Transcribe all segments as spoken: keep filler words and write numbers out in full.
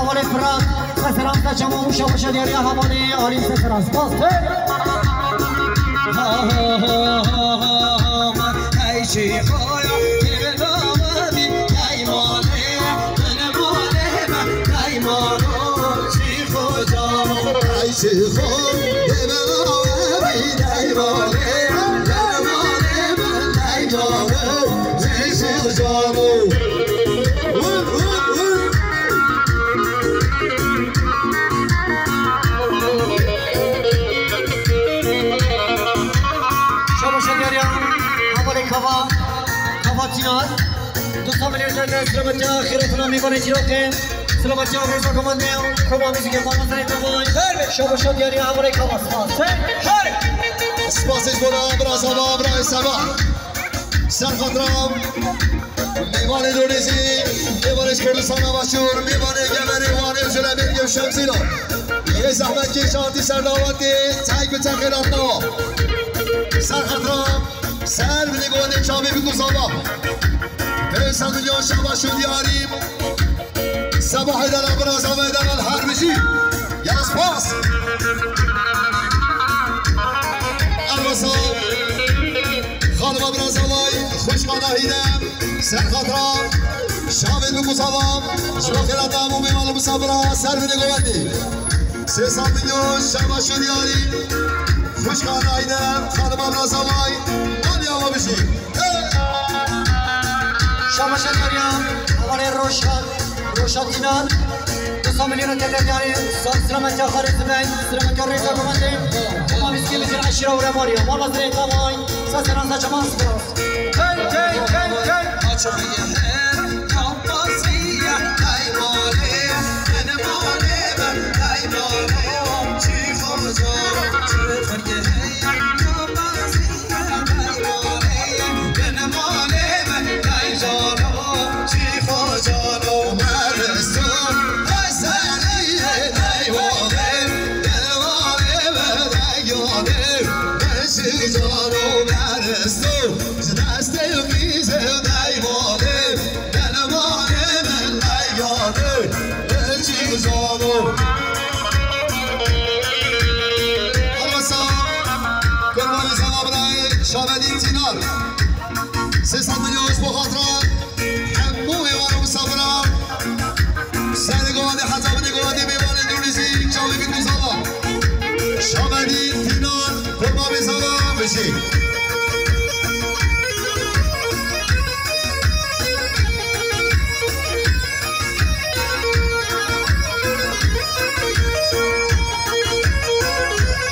Hevalê Firat, seseran te çema û şabaşa diyariya hevalê Alî seseran. Spas te. Şabaşa diyariya hevalê Kava, Kava Tînar. Dosta milletê de silametiya xêratina mêvanê cîrokê. Silametiya rêza komandê, koma muzîkê mala zirê tavay. Şabaşa diyariya hevalê Kava. Spas. Spasê ji bo bira Saba, bira Saba. Ser xatira mêvanê Lorêzî, mêvanê ji Kurdistana Başûr, mêvanê Geverê, Wanê û Culebêrgê û Şemsîna. Yê zehmetkêş hatî ser dawetê, tek bi tek xêratnawa. Ser xatira, ser binê govendê çavê bikû Saba. Pênc sed milyon şabaş û diyarî. Seba Heyder, bira Seba Heyder, her bijî. Ya spas. Erwesa. Xanima bira Seba, xwişka Nahîde. Ser xatira. Şavê bikû Seba. Ji bo xêrata hemû mêvan û misafira ser binê govendê. Sê sed milyon şabaş û diyarî. Xwişka Nahîde. Xanima bira Seba. Aliya we bijî. Şabaşa diyariya hevalê Roşan, Roşan Tînan. Dosta milletê de diyarî, selametya xalê Zibey, selametya rêza komandê. Koma mizgîn li eşîra û remariya. Mala zirê tavay, seseran saçaman spas. Hey, hey, hey, hey. Kurbanê Seba birayê Şavedîn Tînar. Sê sed milyon ji bo xatira hemû mêvan û misafiran. Serê govendê heta binê govendê mêvanê Dûnîzî çavê bît û zava. Şavedîn Tînar, kurbanê Seba bijî.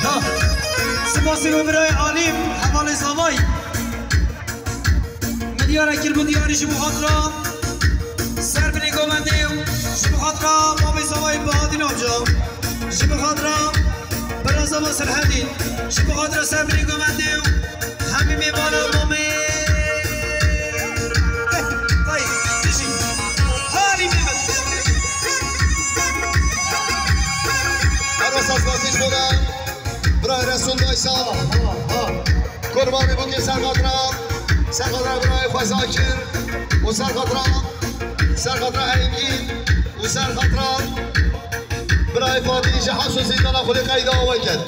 Ha, spasê we birayê Alî, hevalê Zavay. Min diyar e kir, min diyarî ji bo xatira ser binê govendê û ji bo xatira mamê Zavayê Bahatîn amca, ji bo xatira bira Zava Selhedîn, ji bo xatira ser binê govendê û hemî mêvana mamê. Tay, dijî. Halî mêvan. Her wesa spasî ji bo re. Birayê Resûl Baysal. Kurbanê bûkê ser xatira. Ser xatira birayê xwe Zakir. Û ser xatira, ser xatira Engîn. Û ser xatira birayê Fatî ji hepsû zîndana xwe lê qeyda we ket.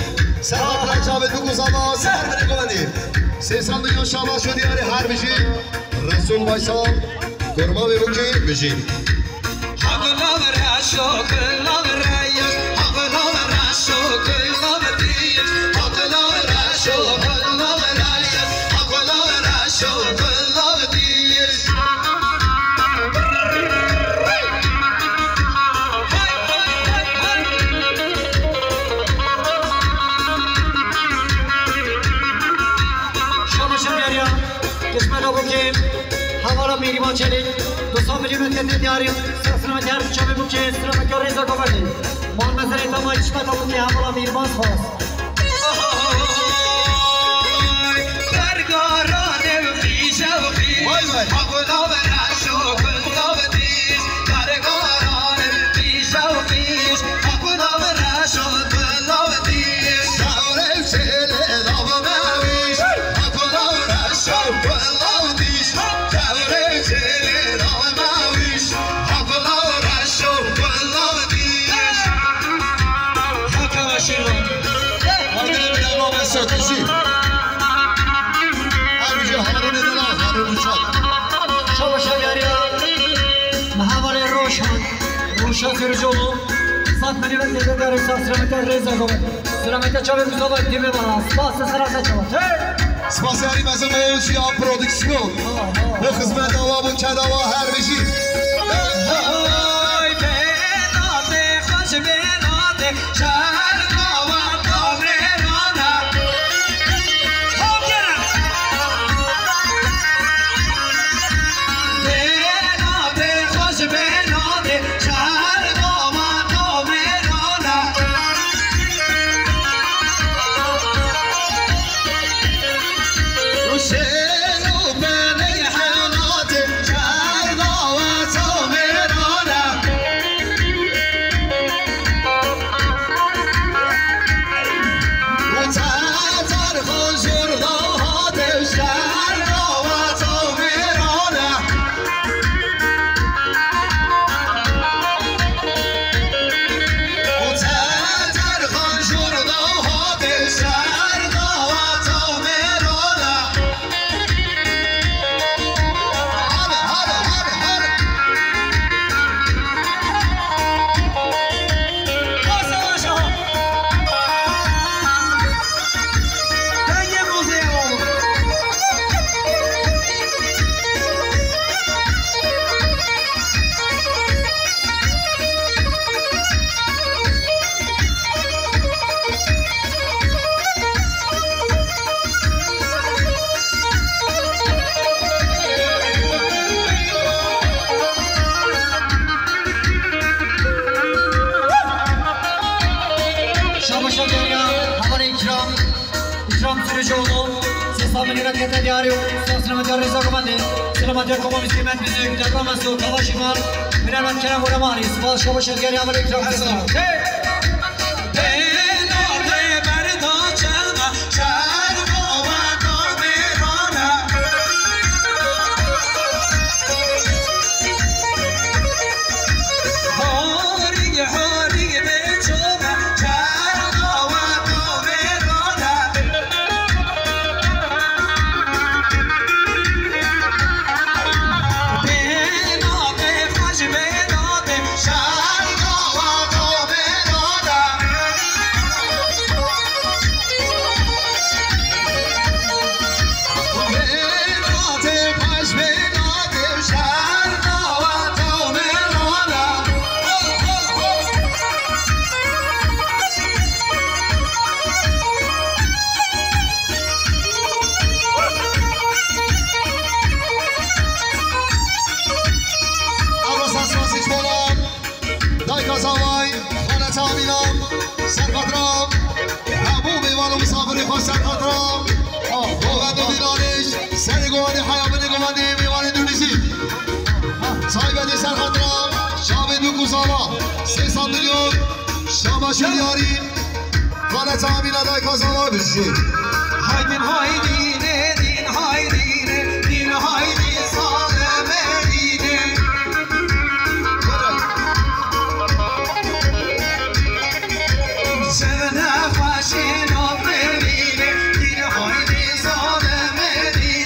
Ser xatira çavê bûk û zava ser binê govendê. Sê sed milyon şabaş û diyarê her bijî. Resûl Baysal, kurma wê bûkê bijî. Şabaşa diyariya, kısmet abokê, hevala Mîrîvan Çelîk, dosan milî me tete diyarî, selamet her çavê bûkê, selamet ya rêza govendê. Mal mezerê tamay, kısmet abokê, hevala Mîrîvan spas. Çekişî. Her jî Harûnê dila, Harûn Uçak. Şabaşa geriya. Mehevalê Roşan. Roşan Sürücüoğlu. Sat beni ve tezgahı sağ selamet rêza gobe. Selamete çavê Mustafa Demîrbal. Spas, sera se çava. Hey! Spas yarî mezin bo Çiya Prodüksiyon. Bo xizmeta wa, bo keda wa her bijî. Hey! Oy, bênatê xweş bênatê. Şabaşa geriya, hevalê îkram, îkram Sürücüoğlu, sesa min rakete diyarî û sas selamet ya rêza gumendê, selamet ya koma mislimet bizi, güzel rameso, kavaşi mal, bilen kerem û remarî, spas şabaşa geriya, hevalê îkram. Hey! Ew rasa spasî ji bo dayka Zavay, xaleta Amîna, ser xatira hemû mêvan û misafirê xwe, ser xatira govend û dîlanê ji serê govendê heya binê govendê mêvanê dûnî jî. Taybetî ser xatira çavê dûk û zala, sê sed milyon şabaşê diyarî. Xaleta Amîna dayka Zavay bijî. Haydin haydî, nêdîn haydî, nêdîn haydî, zalim êdî. Çevne xweşî navê dînê, dîn haydî, zalim êdî.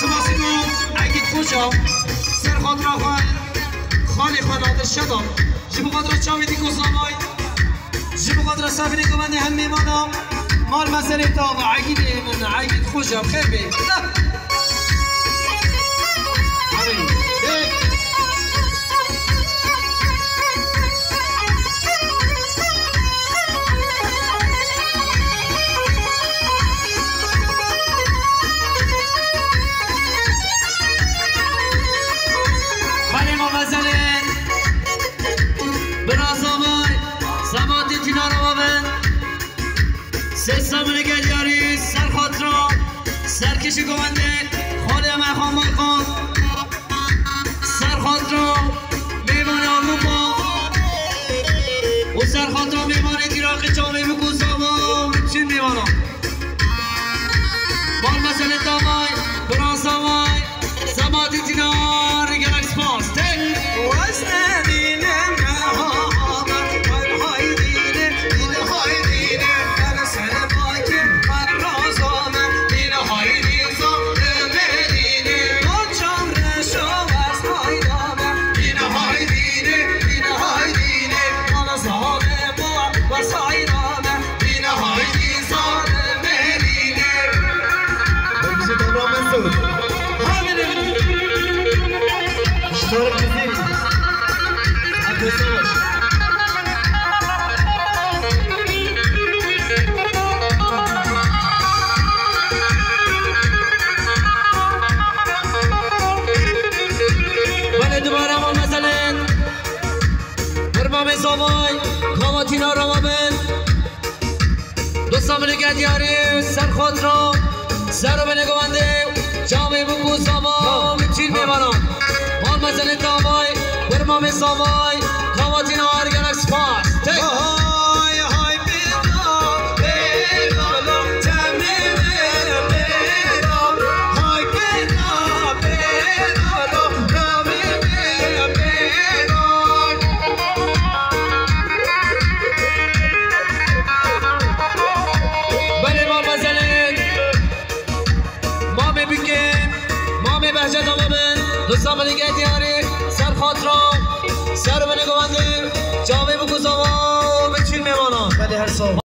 Sibasî bo Egîd Xoca, ser xatira xwe, xalê xwe Nadir Şedan. Ji bo xatira çavê dîko Zavay, ji bo xatira safirê govendê hem mêvana, mal meselê tav, Egîdê min, Egîd Xoca, bi xêr bê. Erê. Xalê me mezelên, bira Zavay, Sabatê tînara me bin. Sê saminê gel yarî ser xatira Serkişî govendê xalê me Xan Balkan. Serxatira mêvanê Avrupa û serxatira mêvanê Iraqê, çavê bik û zava û çin mêvanan. Mal meselê tavay, Fransa vay, Sematî Dînar, gelek spas. Tek. Hepsi Kamran Mesut. Tarık Kızıl. Abdülsavaş. Belê dubare ma meselên. Birmamê zavay, Kavatîna Ramaben. Dosta min ê Gediyarî, ser xatira, ser û binê govendê, çavê bik û zava, min çîn mêvanan. Mal mezelê tavay, birmamê zavay, Kavatîna her gelek spas. Tek. Hay, hay, bêda, bêda, temê me, bêda, hay, bêda, bêda, temê me, bêda. Belê, mal mezelê. Mamê bike, mamê behçe dama min. Dosta min ê Gediyarî, ser xatira, ser û binê govendê, çavê bik û zava, min çîn mêvanan. Belê, her sağ ol.